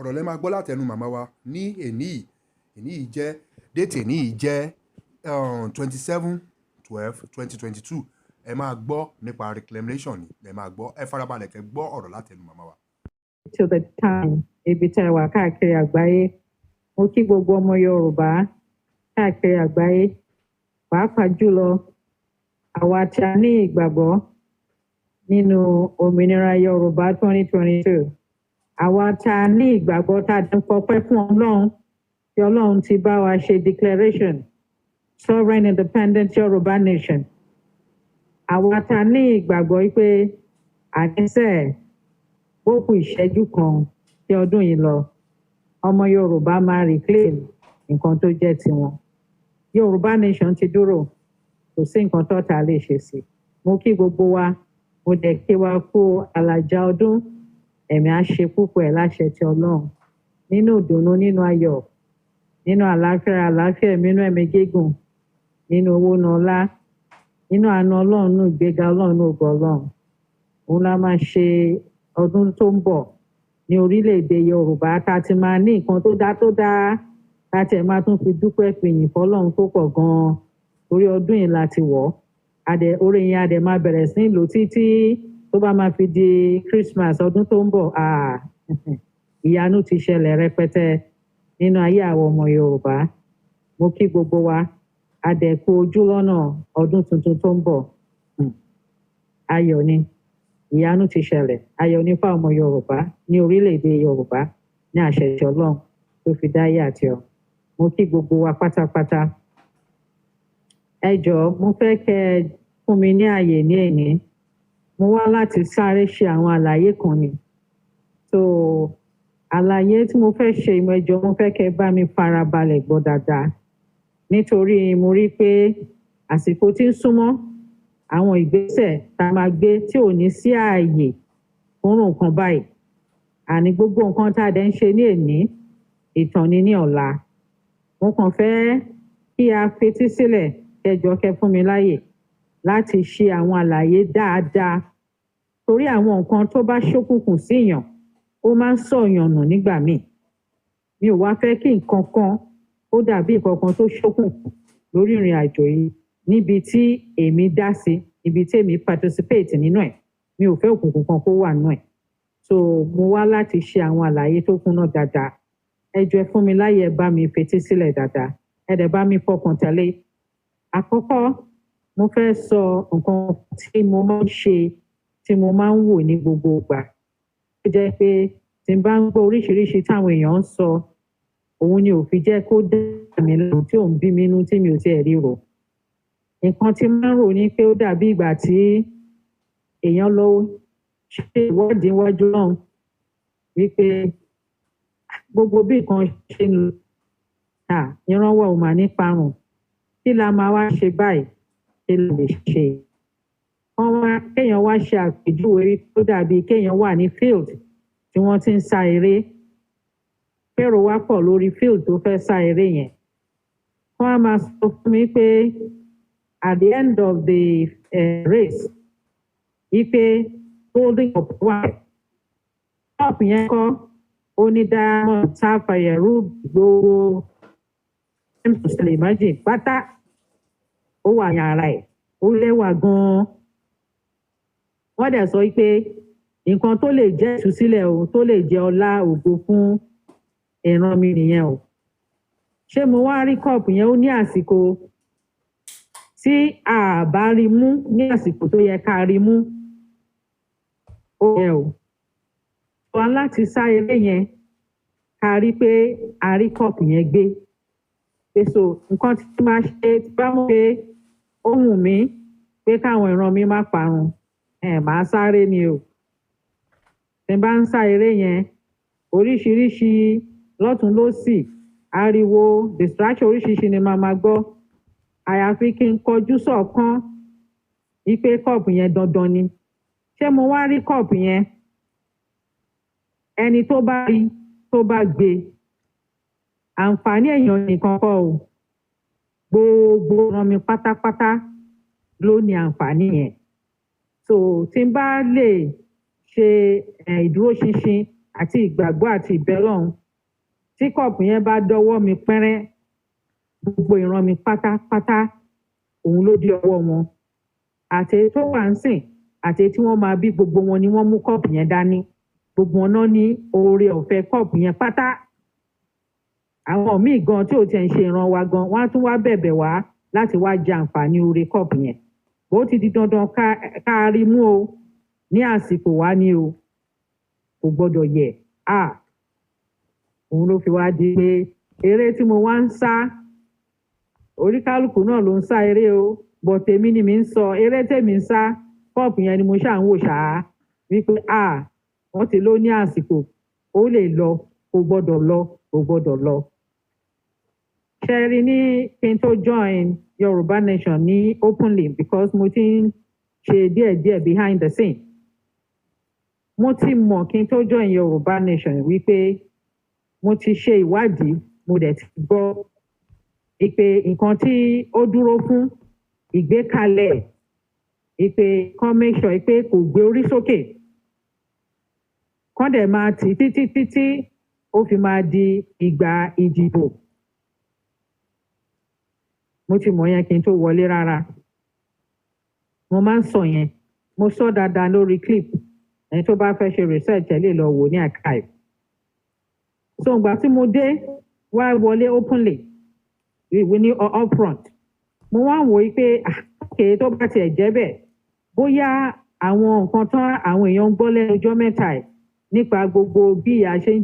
Ọ̀rọ̀ lẹ máa gbọ́ látẹnu màmá wa ní èní yìí. Èní yìí jẹ́ date, èní yìí jẹ́ 27/12/2022. Ẹ máa gbọ́ nípa reclamation ni ẹ máa gbọ́. Ẹ farabalẹ̀ kẹ́ gbọ́ ọ̀rọ̀ látẹnu màmá wa. To the time, ibi tẹ́ ẹ wà káàkiri àgbáyé, mo kí gbogbo ọmọ Yorùbá káàkiri àgbáyé, pàápàá jùlọ àwa tí a ní ìgbàgbọ́ nínú òmìnira Yorùbá 2022, àwa tí a ní ìgbàgbọ́, tá a ti ń fọpẹ́ fún Ọlọ́run tí Ọlọ́run ti bá wa ṣe declaration sovereign independent Yorùbá nation, àwa tá a ní ìgbàgbọ́ pé àníṣe ó kù ìṣẹ́jú kan tí ọdún yìí lọ, ọmọ Yorùbá máa reclaim nǹkan tó jẹ́ tiwọn. Yorùbá nation ti dúró, kò sí nǹkan tọ́ta lè ṣe sí. Mo kí gbogbo wa, mo dẹ̀ kí wa kú àlàjá ọdún. Ẹ̀mí á ṣe púpọ̀ ẹ̀ láṣẹ ti Ọlọ́run, nínú ìdùnnú, nínú ayọ̀, nínú àlàáfíà, àlàáfíà, nínú ẹ̀mí gígùn, nínú owó náà ọlá, nínú àánú Ọlọ́run, nínú ìgbéga Ọlọ́run, nínú ògo Ọlọ́run. Òun la máa ṣe ọdún tó ń bọ̀ ní orílẹ̀-èdè Yorùbá, tá a ti máa ní nǹkan tó dá tó dá, tá a tiẹ̀ máa tún fi dúpẹ́ fìyìn fọlọ́run tó pọ̀ gan-an, torí ọdún yìí la ti wọ̀ ọ́. Adẹ orí yẹn, adẹ máa bẹ̀rẹ̀ sí lò títí tó bá máa fi di Christmas ọdún tó ń bọ̀. Ah, ìyanu ti ṣẹlẹ̀ rẹpẹtẹ nínú ayé àwọn ọmọ Yorùbá. Mo kí gbogbo wa, adẹ kú ojú lọ́nà ọdún tuntun tó ń bọ̀. Ayọ̀ ni, ìyanu ti ṣẹlẹ̀, ayọ̀ ní fáwọn ọmọ Yorùbá ní orílẹ̀-èdè Yorùbá ní àṣẹ ti Ọlọ́run tó fi dáyé àti ọ̀run. Mo kí gbogbo wa pátápátá. Ẹ jọ̀ọ́, mo fẹ́ kẹ́ ẹ fún mi ní ààyè ní èní. Mo wá láti sáré ṣe àwọn àlàyé kan ni. So àlàyé tí mo fẹ́ ṣe ìmọ̀, ẹ jọ̀ọ́, mo fẹ́ kẹ́ ẹ bá mi farabalẹ̀ gbọ́ dáadáa, nítorí mo rí pé àsìkò tí ń súnmọ́ àwọn ìgbésẹ̀ tá a máa gbé tí ò ní sí ààyè fún nǹkan báyìí. Àní gbogbo nǹkan tá a dẹ̀ ń ṣe ní èní, ìtàn ni ní ọ̀la. Mo kàn fẹ́ kí a fetí sílẹ̀ kẹjọ, kẹ́ fún mi láàyè láti ṣe àwọn àlàyé dáadáa, torí àwọn nǹkan tó bá ṣókùnkùn síyàn, ó máa ń sọ̀yàn nù nígbà míì. Mi ò wá fẹ́ kí nǹkan kan ó dàbí nǹkan kan tó ṣókùnkùn lórí ìrìn àjò yìí, níbi tí èmi dá sí, ibi tí èmi participate nínú ẹ̀. Mi ò fẹ́ òkùnkùn kan kó wà nínú ẹ̀. So mo wá láti ṣe àwọn àlàyé tó kúnná dáadáa. Ẹ jọ̀ọ́, ẹ fún mi láyè, ẹ bá mi fetí sílẹ̀ dáadáa, ẹ dẹ̀ bá mi fọkàn tẹ̀lé. Àkọ́kọ́, mo fẹ́ sọ nǹkan tí mo máa ń ṣe, tí mo máa ń wò ní gbogbo ìgbà, ó jẹ́ pé tí n bá ń gbọ́ oríṣiríṣi táwọn èèyàn ń sọ, òun ni ò fi jẹ́ kó dá mi lẹ́nu, tí ò ń bí mi inú, tí mi ò tiẹ̀ rí rò. Nǹkan tí máa ń rò ní pé ó dàbí ìgbà tí èèyàn lọ ṣe ìwádìí iwájú náà wípé gbogbo bí nǹkan ṣe ń lọ, ìran wa ò mà ní parun, kí la máa wá ṣe báyìí? Kí la lè ṣe? Wọ́n wá kéèyàn wá ṣe àpèjúwe tó dàbí kéèyàn wà ní field tí wọ́n ti ń sá eré, kérò wá pọ̀ lórí field tó fẹ́ sá eré yẹn. Wọ́n á máa sọ fún mi pé at the end of the race, wípé golden cup wà. Cup yẹn kọ́, ó ní diamond, sapphire, ruby, gbogbo imagine pátá, ó wà ní ara ẹ̀, ó lẹ́wà gan-an. Wọ́n dẹ̀ sọ pé nǹkan tó lè jẹ́ ìtúsílẹ̀ o, tó lè jẹ́ ọlá, ògo fún ìran mi nìyẹn o. Ṣé mo wá rí cup yẹn? Ó ní àsìkò tí a bá rí mú ní àsìkò tó yẹ ká rí mú, ó yẹ o wá láti sá eré yẹn, ká rí pé a rí cup yẹn gbé pé. So nǹkan tí máa ṣe, tí bá mọ̀ pé ó wù mí pé káwọn ìran mi má parun, ẹ máa sáré ni o. Tí n bá ń sá eré yẹn, oríṣiríṣi lọ́tún lósì, ariwo, distraction oríṣiríṣi ni màá máa gbọ́, àyàfi kí n kọjú sọ̀kan wípé cup yẹn dandan ni. Ṣé mo wá rí cup yẹn? Ẹni tó bá rí, tó bá gbé, àǹfààní èèyàn nìkan kọ́ o, gbogbo ìran mi pátápátá ló ní àǹfààní yẹn. So tí n bá lè ṣe ìdúróṣinṣin Àti ìgbàgbọ́ àti ìbẹ́lọ́hun, tí cup yẹn bá dọ́wọ́ mi pẹ́rẹ́, gbogbo ìran mi pátápátá, òun ló dé ọwọ́ wọn, àti èyí tó wà ń sìn àti èyí tí wọ́n máa bí, gbogbo wọn ni wọ́n mú cup yẹn dání. Gbogbo wọn náà ní oore ọ̀fẹ́ cup yẹn pátá. Àwọn míì gan tí ò tiẹ̀ ń ṣe ìran wa gan, wọ́n á tún wá bẹ̀bẹ̀ wá láti wá jẹ àǹfààní oore cup yẹn. Bó ti di dandan ká rí mú o ní àsìkò wa ni o, kò gbọ́dọ̀ yẹ̀. À òun ló fi wá di pé eré tí mo wá ń sá, oríkálùkù náà ló ń sá eré o, bọ̀ tèmi ni mi ń sọ eré tèmi ń sá. Cup yẹn ni mo ṣáà ń wò ṣáá wípé à wọ́n ti ló ní àsìkò, ó lè lọ, kò gbọ́dọ̀ lọ, kò gbọ́dọ̀ lọ. Ṣe rí ní kí n tó join Yorùbá Nation ní openly, because mo ti ń ṣe díẹ̀díẹ̀ behind the scene, mo ti mọ̀ kí n tó join Yorùbá Nation wípé mo ti ṣe ìwádìí, mo dẹ̀ ti gbọ́ ìpè nǹkan tí ó dúró fún ìgbékalẹ̀, ìpè kan make sure pé kò gbé orí sókè, kán dẹ̀ máa tì títí títí ó fi máa di ìgbà ìdìbò. Mo ti mọ̀ yẹn kí n tó wọlé rárá. Mo máa ń sọ yẹn, mo sọ dáadáa lórí clip. Ẹni tó bá fẹ́ ṣe research, ẹ lè lọ wò ní archive. So ìgbà tí mo dé wá wọlé openly, ìwé ní upfront, mo wá ń wò ó pé, ah, okay, tó bá tiẹ̀ jẹ́ bẹ́ẹ̀, bóyá àwọn nǹkan tán àwọn èèyàn ń gbọ́ lẹ́nu ọjọ́ mẹ́ta ẹ̀ nípa gbogbo bí ìyà ṣe ń